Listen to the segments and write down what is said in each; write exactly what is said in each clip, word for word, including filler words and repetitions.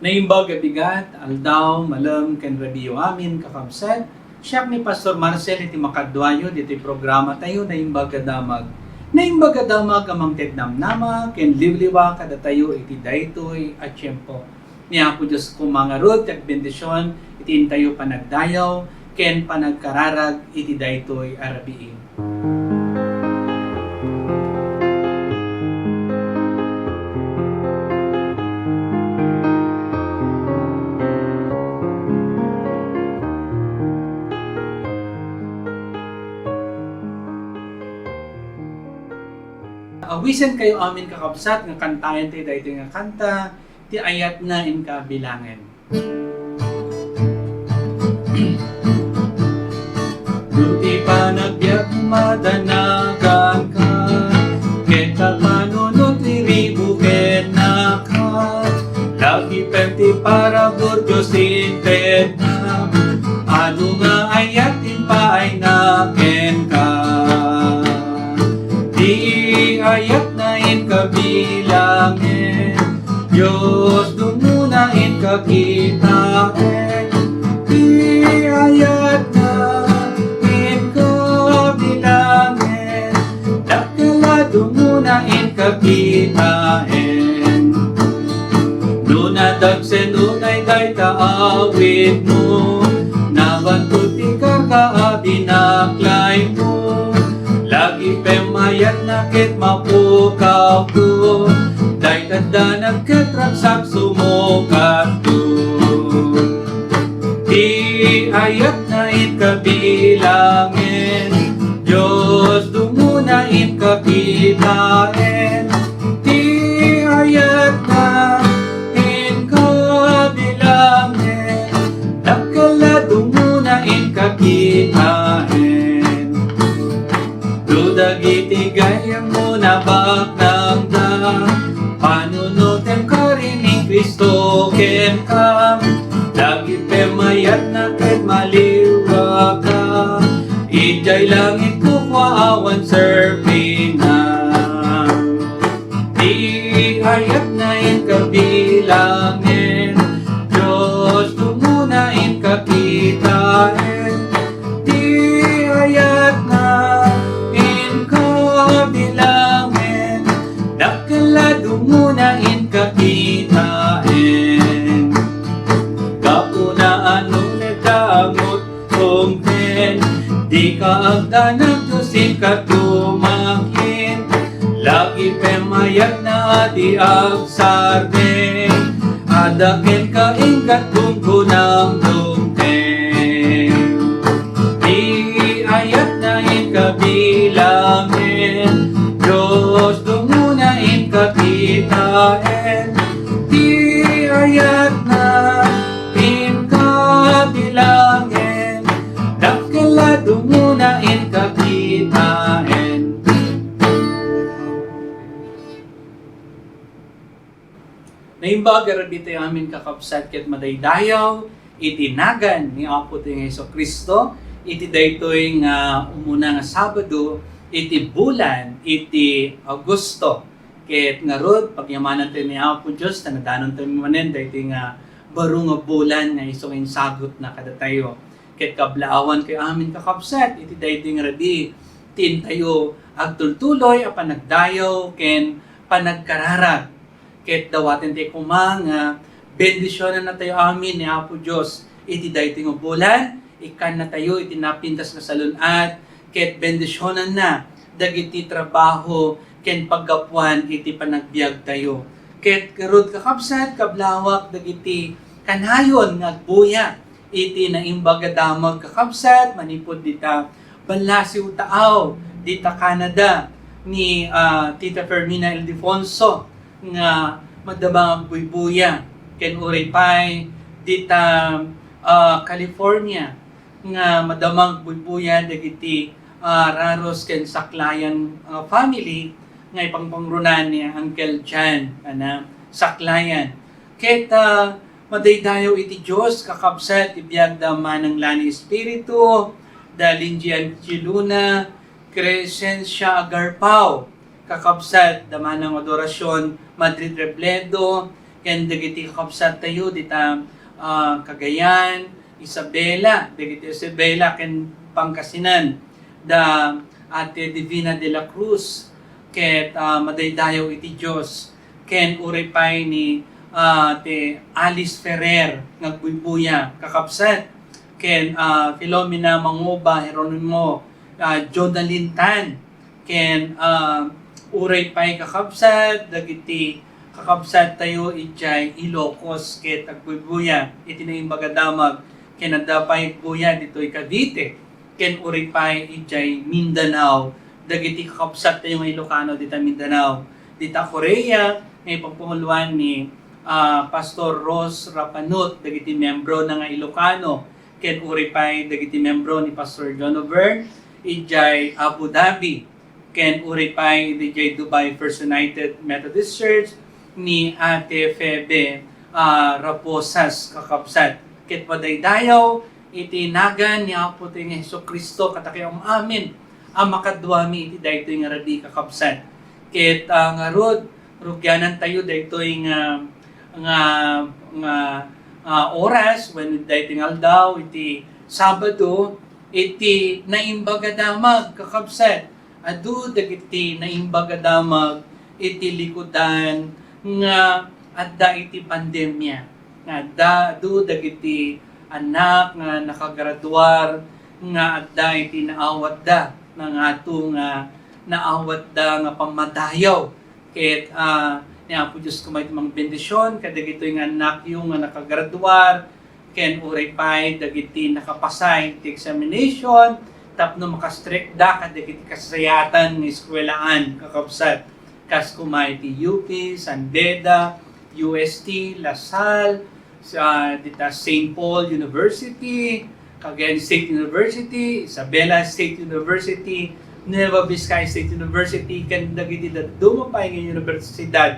Naimbag a bigat, aldaw, malem, ken rabiiyo amin, kakabsat. Siak ni Pastor Marcel iti makaduayo ditoy programa tayo, Naimbag a Damag. Naimbag a Damag a mangted namnama ken liwliwa kadatayo iti daytoy a tiempo. Ni Apo Dios koma ngarud ti agbendision iti intayo panagdayaw ken panagkararag iti daytoy a rabii. Awisenkayo amin, kakabsat, nga kantaentayo daytoy nga kanta, ti ayatna inka bilangen. No ti panagbiag madanaganka, ket ta panunot iribuken naka, lagi pen ti parabur Dios intedna, adu nga ayat impaayna kenka. Di ayatna inka bilangen, Dios, dumuna inka kitaen. Di ayatna inka bilangen, dakkel a dumuna inka kitaen. No nadagsen unay dayta awitmo, nabanto ti karga a binaklaymo. Lagi pen ayatna ket mapukawko, dayta danag ket ragsak sumukatko. Di ayatna inka bilangen, Dios, dumuna inka kitaen. Ti ayatna inka bilangen, dakkel a dumuna inka kitaen. No dagiti gayyemmo nabaknangda, panunotem karin ni Cristo kenka. Dagiti mayatna ket maliwaka, idiay langit kukua awan serpina. Di ayatna inka bilangen, Dios, dumuna inka kitaen. Di ayatna inka bilangen, dakkel a dumuna inka kitaen. Gapuna a no nagdangot Dumteng, dika agdanag Dios inka tumakin. Lagi pen mayatna a di agsardeng, adda kenka inggat gunggonam dumteng. Di ayatna inka bilangen, Dios, dumuna inka kitaen. Di ayatna inka bilangen, dakkel a dumuna inka kitaen. Naimbag a rabii tayo amin, kakabsat, ket madaydayaw iti nagan ni Apo tayo nga Jesu-Cristo iti daytoy nga umuna nga Sabado iti bulan iti Agosto. Ket ngarud, pagyamanantayo ni Apo Dios, ta nadanontayo manen daytoy nga baro nga bulan nga isu nga insagutna kadatayo. Ket kablaawankayo amin, kakabsat, iti daytoy nga rabii, ti intayo agtultuloy a panagdayaw ken panagkararag. Ket dawatentayo koma nga bendisionannatayo amin ni Apo Dios iti daytoy nga bulan, ikkannatayo iti napintas nga salun-at, ket bendisionanna dagiti trabaho ken paggapuan iti panagbiagtayo. Ket ngarud, kakabsat, kablawak, dagiti kanayon nga agbuya iti Naimbag a Damag, kakabsat, manipud dita Ballasiw Taaw, dita Canada, ni, ah, Tita Fermina Ildefonso nga madamag agbuybuya, ken uray pay dita, ah, California, nga madamag agbuybuya dagiti, ah, Raros ken Saklayan, ah, family nga ipangpangruna ni Uncle John, ana, Saklayan. Ket, ah, madaydayaw iti Dios, kakabsat, ti biag da Manang Lani Espiritu, da Linji Angeluna, Crescencia Agarpao, kakabsat, da Manang Adoracion Madrid Rebledo, ken dagiti kakabsat tayo dita, ah, Cagayan, Isabela, dagiti Isabela ken Pangasinan, da Ate Divina de la Cruz, ket, ah, madaydayaw iti Dios, ken uray pay ni, ah, ti Alice Ferrer nga agbuybuya, kakabsat, ken, ah, Filomena Manguba, Jeronimo, ah, Jonalyn Tan, ken, ah, uray pay kakabsat, dagiti kakabsat tayo idiay Ilocos ket agbuybuya iti Naimbag a Damag, ken adda pay agbuya ditoy Cavite, ken uray pay idiay Mindanao, dagiti kakabsat tayo nga Ilocano dita Mindanao, dita Korea, nga ipagpanguloan ni, ah, Pastor Ros Rapanut, dagiti miyembro na nga Ilocano, ken uray pay dagiti miyembro ni Pastor John Overn, idiay Abu Dhabi, ken uray pay idiay Dubai First United Methodist Church ni Ate Febe, ah, Raposas, kakabsat. Ket madaydayaw iti nagan ni Apo tayo nga Jesu-Cristo kadakayo amin a makaduami iti daytoy nga rabii, kakabsat. Ket, ah, ngarud, rugianan tayo daytoy nga, nga, nga, ah, oras, wenno daytoy nga aldaw, iti Sabado, iti Naimbag a Damag, kakabsat. Adu dagiti Naimbag a Damag iti likudan nga adda iti pandemia. Nga adda, adu dagiti annak nga nakagraduar nga adda iti naawatda, nangato nga naawatda nga pammadayaw. Ket, ah, ni Apo Dios koma iti mangbendision kadagitoy nga annakyo nga nakagraduar, ken uray pay dagiti nakapasay ti examination tapno makastrekda kadagiti kasayatan nga eskuelaan, kakabsat. Kas koma iti U P, San Beda, U S T, La Salle, sa, dita Saint Paul University, Cagayan State University, Isabela State University, Nueva Vizcaya State University, ken dagiti dadduma pay nga universidad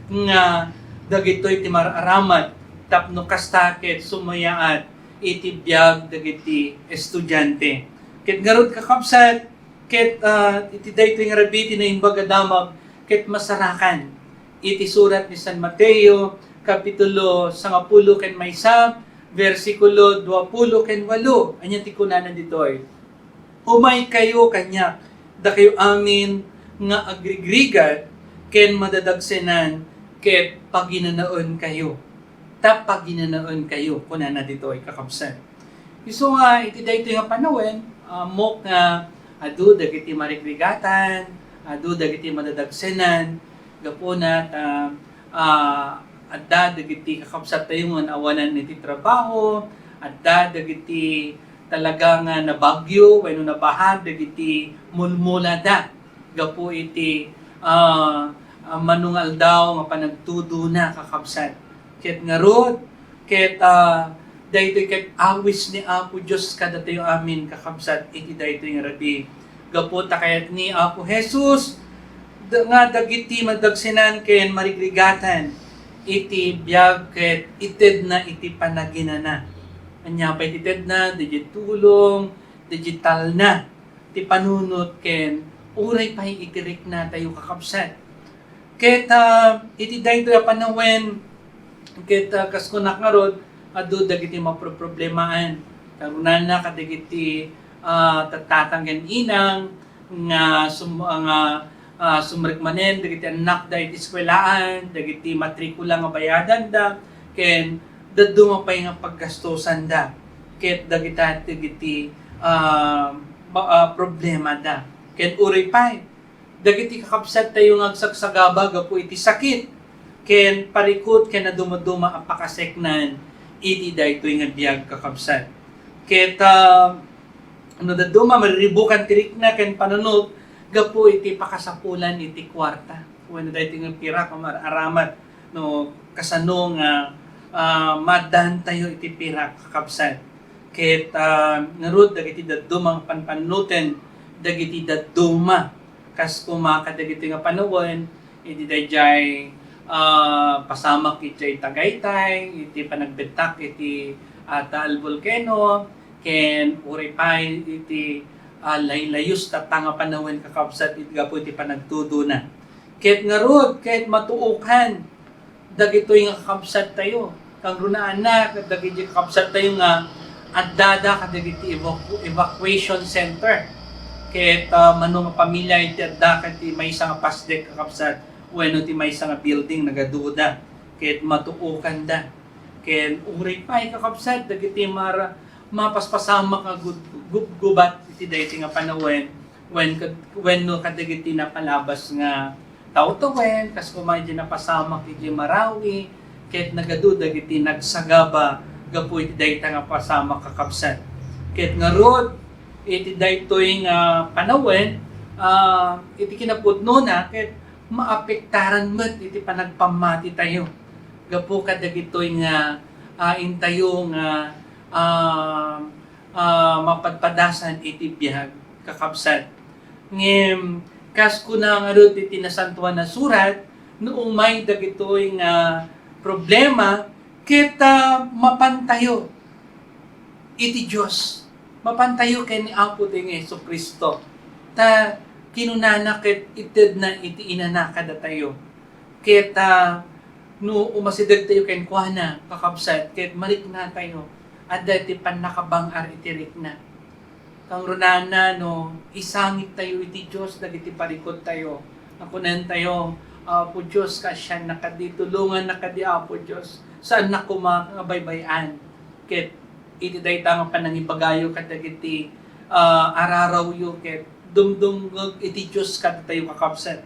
nga dagitoy ti mar-aramat tapno kasta ket sumayaat iti biag dagiti estudiante. Ket ngarud, kakabsat, ket, ah, iti daytoy nga rabii ti Naimbag a Damag ket masarakan iti surat ni San Mateo, kapitulo sangapulo ken maysa, bersikulo duapulo ken walo. Ania ti kunana ditoy? "Umaykayo kaniak, dakayo amin nga agrigrigat ken madadagsenan, ket paginanaenkayo. Ta paginanaenkayo," kunana ditoy, kakabsat. Isu nga iti daytoy nga panawen, ah, ammok nga adu dagiti marigrigatan, adu dagiti madadagsenan, gapuna ta, ah, adda dagiti kakabsat tayo nga naawanan iti trabaho, adda dagiti talaga nga nabagyo wenno nabahag dagiti mulmulada gapu iti, ah, ah, mano nga aldaw nga panagtudona, kakabsat. Ket ngarud, ket, ah, daytoy ket awis ni Apo Dios kadatayo amin, kakabsat, iti daytoy nga rabii. Gapu ta kayat ni Apo Jesus da-, nga dagiti madagsenan ken marigrigatan iti biag ket itedna iti panaginana. Ania pay ti itedna? Digital tulong, digital na ti panunot ken uray pay iti riknatayo, kakabsat. Ket, ah, iti daytoy a panawen, ket, ah, kas kunak ngarud, adu dagiti maproproblemaen. Karunaanna kadagiti, ah, tattatang ken inang nga sum-, nga, ah, sumrek manen dagiti annakda iti eskuelaan, dagiti matrikula nga bayadanda, ken dadduma pay nga paggastusanda. Ket dagita dagiti, ah, ba-, ah, problemada. Ken uray pay, dagiti kakabsat tayo nga agsagsagaba gapu iti sakit ken parikut ken nadumaduma a pakaseknan iti daytoy nga biag, kakabsat. Ket, ah, no dadduma, mariribukan ti rikna ken panunot gapu iti pakasapulan iti kuarta wenno daytoy nga pirak a mar-aramat no kasano nga, ah, maaddaantayo iti pirak, kakabsat. Ket, ah, ngarud dagiti dadduma nga panpannunoten dagiti dadduma kas koma kadagiti nga panawen iti daydiay, ah, pasamak idiay Tagaytay, iti panagbettak iti, ah, Taal Volcano, ken uray pay iti, ah, laylayus tatta nga panawen, kakabsat, iti gapu iti panagtudona. Ket ngarud, ket matuokan dagitoy nga kakabsat tayo. Kangrunaanna, dagiti kakabsat tayo nga addada kadagiti evacu-, evacuation center. Ket, ah, mano nga pamilya iti adda ket ti maysa nga pasdek kakabsat wenno ti maysa nga building nagaduda ket matuokanda. Ken uray pay kakabsat dagiti mara-, mapaspasamak nga gud-, gubgubat iti daytoy nga panawen, wen-, wenno kadagiti napalabas nga tawtawen, kas koma iti napasamak iti Marawi, ket nagadu dagiti nagsagaba gapu iti dayta nga pasamak kakabsat. Ket ngarud, iti daytoy nga panawen, ah, iti kinapudnona, ket maapektaran met iti panagpammati tayo gapu kadagitoy nga, ah, intayo nga, ah, ah, mapadpadasan iti biag, kakabsat. Ngem, kas kuna ngarud iti Nasantoan a Surat, no umay dagitoy nga problema, ket, ah, mapantayo iti Dios. Mapantayo ken ni Apo Dios nga Jesu-Cristo. Ta kinunana ket itedna iti inana kadatayo. Ket, ah, no umasidegtayo kenkuana, kakabsat, ket mariknatayo, adda ti pannakabang-ar iti rikna. Kangrunana no isangit tayo iti Dios dagiti parikut tayo. Nga kunen tayo, "Apo Dios, kaasian na kadi, tulungan na kadi, Apo Dios. Saan na koma nga baybay-an." Ket iti dayta nga panangibagayo kadagiti, ah, ararawyo ket dumdumngeg iti Dios kadatayo, kakabsat.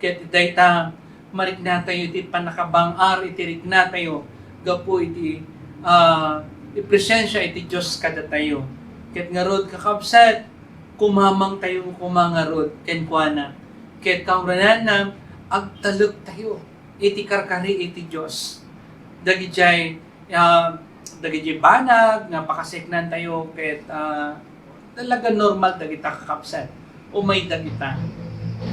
Ket dayta, mariknatayo iti pannakabang-ar iti riknatayo gapu iti, ah, iti presensia iti Dios kadatayo. Ket ngarud, kakabsat, kumamangtayo koma ngarud kenkuana. Ket kaurunanna, agtalektayo iti karkari iti Dios. Dagidiay, ah, dagidiay banag nga pakasiknantayo ket, ah, talaga normal dagita, kakabsat. Umay dagita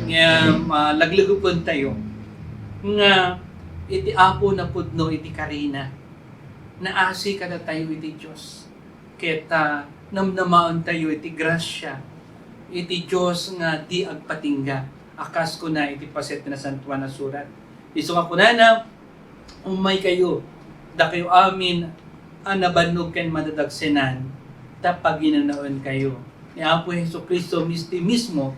nga, ah, laglegepentayo nga iti Apo napudno iti karina. Naasi kadatayo iti Dios. Ket, ah, namnamaentayo iti grasia iti Dios nga di agpatingga, a kas kuna iti paset ti Nasantoan a Surat. Isu nga kunana, "Umaykayo, dakayo amin a nabannog ken madadagsenan, ta paginanaenkayo." Ni Apo Jesu-Cristo misti mismo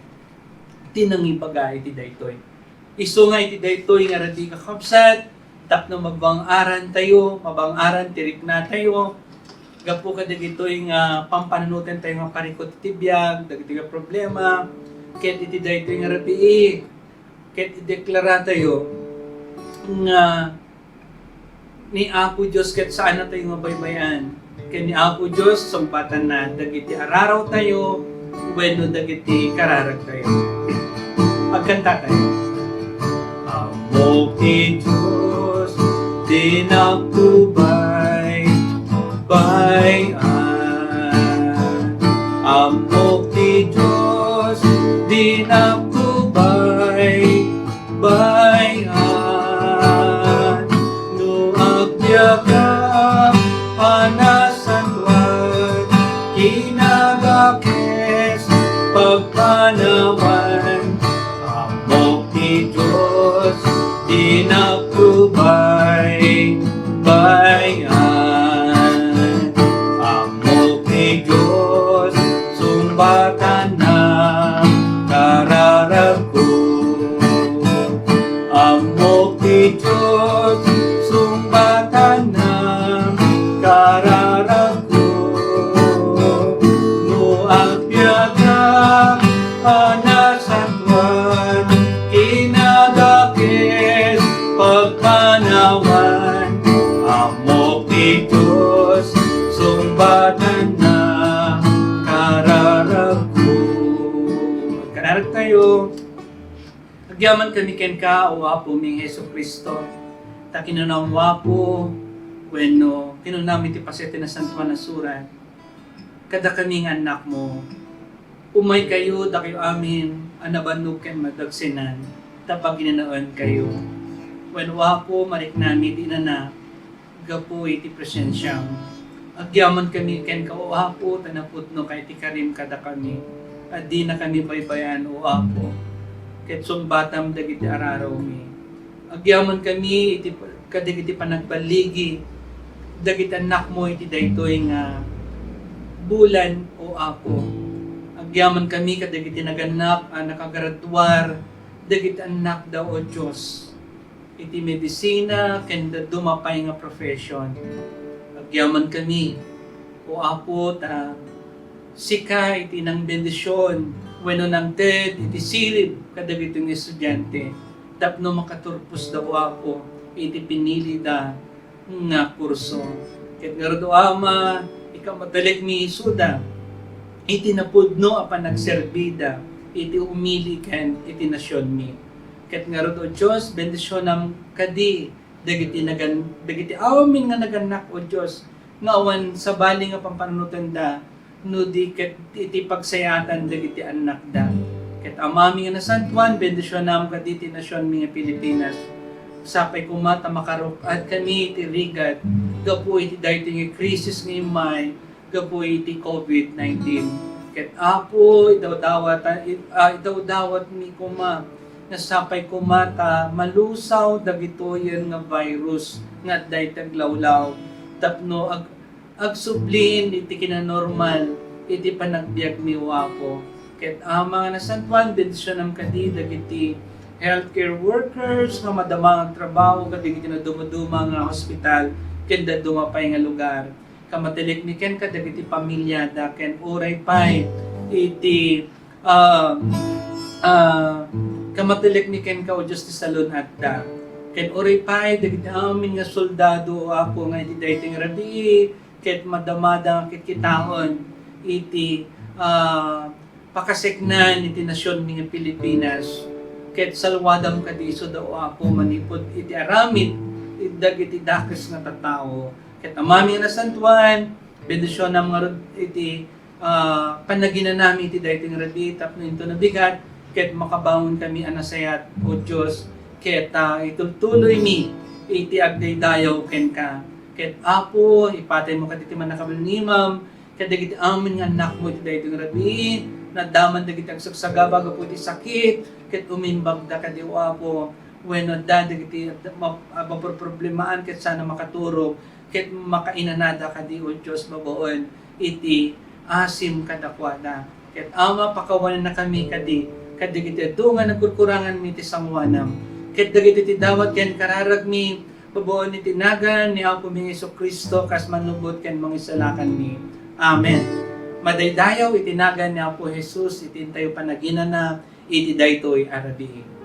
ti nangibaga iti daytoy. Isu nga iti daytoy nga rabii, kakabsat, tapno mabang-arantayo, mabang-aran ti riknatayo, gapu kadagitoy nga pampanunotentayo nga parikut iti biag, dagitoy nga problema, ket iti daytoy nga rabii, ket ideklaratayo nga ni Apo Dios ket saannatayo nga baybay-an. Ken ni Apo Dios, sungbatanna dagiti ararawtayo wenno dagiti kararagtayo. Agkantatayo. Ammok ti Dios, di napto bay-, bay-an. Ammok ti Dios, di napto bay-, bay-an. No agbiagak a nasantoan, kinadakes pagpanawan. Ammok ti Dios, di napto bay-, bay-an. Ammok ti Dios, sungbatanna kararagko. Ammok ti Dios, sungbatanna kararagko. No agbiagak a nasantoan, kinadakes pagpanawan. Ammok ti Dios, sungbatanna kararagko. Kararagtayo. Agyamankami kenka, O Apomi nga Jesu-Cristo, ta kinunam, O Apo, wenno kinunam iti paset ti Nasantoan a Surat, kadakami nga annakmo, "Umaykayo, dakayo amin a nabannog ken madagsenan, ta paginanaenkayo." Wen, O Apo, mariknami ti inana gapu iti presensiam. Agyamankami kenka, O Apo, ta napudnoka iti karim kadakami, a dinakami baybay-an, O Apo, ket sungbatam dagiti ararawmi. Agyamankami iti, kadagiti panagballigi dagiti annakmo iti daytoy nga bulan, O Apo. Agyamankami kadagiti nagannak a nakagaraduar dagiti annakda, O Dios, iti medisina ken dadduma pay nga profession. Agyamankami, O Apo, ta sika iti nangbendision wenno nangted iti silib kadagiti nga estudiante tapno makaturposda, O Apo, iti pinilida nga kurso. Ket ngarud, O Ama, ikamattalekmi isuda iti napudno a panagserbida iti umili ken iti nasionmi. Ket ngarud, O Dios, bendisionam kadi dagiti nagan-, dagiti amin nga nagannak, O Dios, nga awan sabali nga pampanunotenda, no di ket iti pagsayaatan dagiti annakda. Ket Amami nga Nasantoan, bendisionam kadagiti nasionmi nga Pilipinas. Sapay koma ta makaruk-ad kami iti rigat gapu iti daytoy nga krisis nga immay gapu iti covid nineteen. Ket Apo, idawdawat, ah, idawdawatmi koma nga sapay koma ta malusaw dagitoyen nga virus nga adda iti aglawlaw tapno ag-, agsublin iti kinanormal iti panagbiagmi, O Apo. Ket Ama nga Nasantoan, bendisionam kadi dagiti healthcare workers nga madama nga agtrabaho kadagiti nadumaduma nga hospital ken dadduma pay nga lugar. Kamattalekmi kenka dagiti pamilyada ken uray pay iti, ah, ah, kamattalekmi kenka, O Dios, ti salun-atda. Ken uray pay dagiti amin nga soldado, O Apo, nga iti daytoy nga rabii, ket madamada nga kitkitaen iti, ah, pakaseknan iti nasionmi nga Pilipinas, ket salwadam kadi isuda, O Apo, manipud iti aramid dagiti dakes nga tattao. Ket Amami nga Nasantoan, bendisionam ngarud iti, ah, panaginanami iti daytoy nga rabii tapno inton nabigat, ket makabangon kami a nasayaat, O Dios, ket, ah, itultuloymi iti agdaydayaw kenka. Ket Apo, ipataymo kadi ti mannakabalin nga imam, kadagiti amin nga annakmo iti daytoy nga rabii, naddaman dagiti agsagsagaba gapu iti sakit, ket umimbagda kadi, O Apo, wenno adda dagiti ma-, a maproproblemaen ket sana makaturog, ket makainanada kadi, O Dios, babaen iti asim kadakuada. Ket Ama, pakawanennakami kadi, kadagiti adu nga nagkurkuranganmi iti sangoanam, ket dagiti ti dawat ken kararagmi, babaen iti nagan ni Apomi Jesu-Cristo, kas mannubot ken mangisalakanmi. Amen. Madaydayaw iti nagan ni Apo Jesus iti intayo panaginana iti daytoy a rabii.